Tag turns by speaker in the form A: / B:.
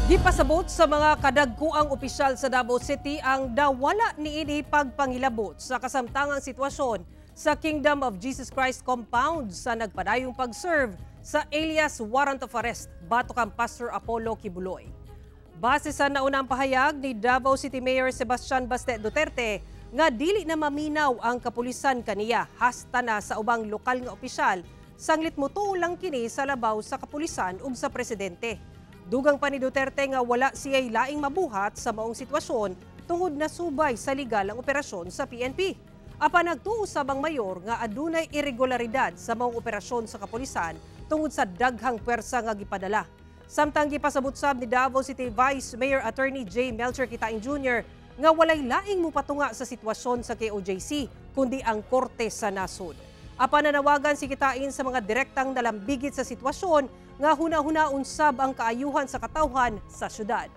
A: Gipasabot sa mga kadagkuang opisyal sa Davao City ang dawala niini pagpangilabot sa kasamtangang sitwasyon sa Kingdom of Jesus Christ compound sa nagpadayong pag-serve sa alias warrant of arrest batok ang Pastor Apollo Quiboloy. Base sa naunang pahayag ni Davao City Mayor Sebastian Baste Duterte nga dili na maminaw ang kapulisan kaniya hasta na sa ubang lokal nga opisyal, sanglit motuo lang kini sa labaw sa kapulisan ug sa presidente. Dugang pa ni Duterte nga wala siya'y laing mabuhat sa maong sitwasyon tungod na subay sa legal ang operasyon sa PNP. Apan nagtuo sab ang mayor nga adunay irregularidad sa maong operasyon sa kapulisan tungod sa daghang pwersa nga gipadala. Samtang gipasabot sab ni Davao City Vice Mayor Attorney J. Melcher Quitain Jr. nga walay laing mupatunga sa sitwasyon sa KOJC kundi ang korte sa nasod. Apan nanawagan si Quitain sa mga direktang nalambigit sa sitwasyon nga huna-hunaon sab ang kaayuhan sa katawhan sa syudad.